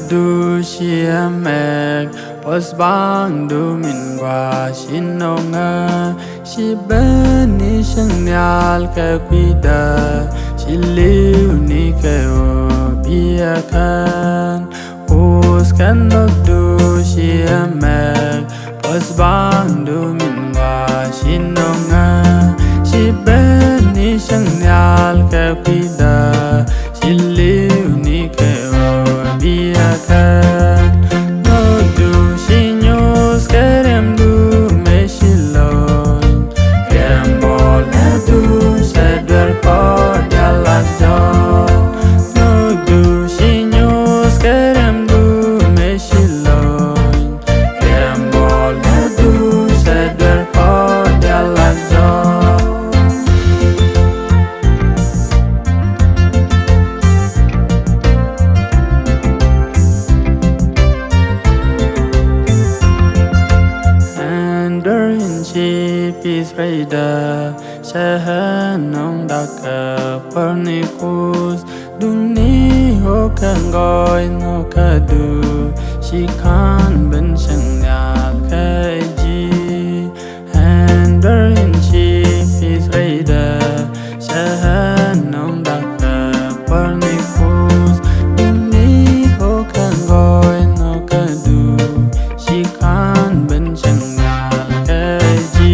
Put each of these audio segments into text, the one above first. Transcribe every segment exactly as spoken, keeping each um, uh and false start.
Duci ɛmɛk puɔ̱th baŋdu min gua̱a̱th ci no̱ŋä, ci ben ni cieŋ nhial kɛ kui̱dä, ci li̱w ni kɛ ɣöö biɛ kän. Kuuth kɛn nhök duci ɛmɛk puɔ̱th baŋdu min gua̱a̱th ci no̱ŋä, ci ben ni cieŋ nhial kɛ kui̱dä, ci li̱w ni kɛ ɣöö biɛ kän. Nhökdu ci nyuuth kɛ riɛmdu mëë ci lo̱ny, riɛm bɔlɛdu cɛ duer kɔ dial a jɔk. Nhökdu ci nyuuth kɛ riɛmdu mëë ci lo̱ny, riɛm bɔlɛdu cɛ duer kɔ dial a jɔk. Ɛn duer in ci pith rɛydä, cɛ ɣän nöŋ da̱kɛ kuäär ni Kuuth. Duŋni ɣöö kɛ ŋɔɔy nhökädu, ci ka̱n ben cieŋ nhial kɛ ji̱. Ɛn duer in ci pith rɛydä, cɛ ɣän nöŋ da̱kɛ kuäär ni Kuuth. Duŋni ɣöö kɛ ŋɔɔy nhökädu, ci ka̱n ben cieŋ nhial kɛ ji̱.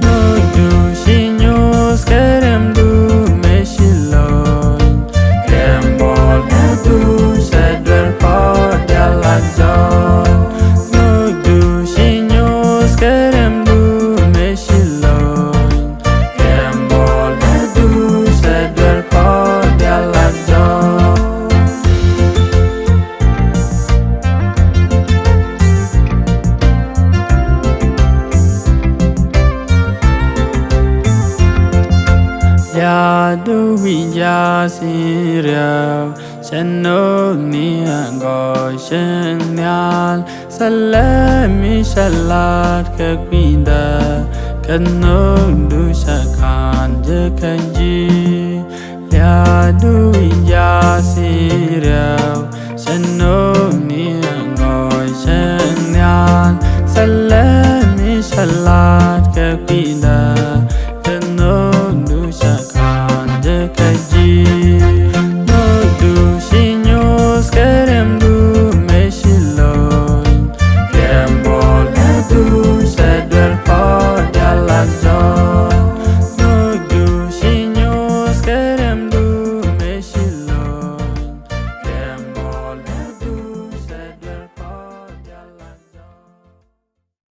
Nhökdu ci nyuuth kɛ riɛmdu mëë ci lo̱ny, riɛm bɔlɛdu cɛ duer kɔ dial a jɔk. Nhökdu ci nyuuth kɛ riɛmdu mëë ci lo̱ny, riɛm bɔlɛdu cɛ duer kɔ dial a jɔk. Liaadu wi̱i̱ ja̱a̱th in riɛw, cɛ no̱o̱ŋni ɛ gɔɔy cieŋ nhial. Thilɛ mi cɛ la̱t kɛ kui̱dä, kɛ nhökdu cɛ ka̱n jek kɛ ji̱.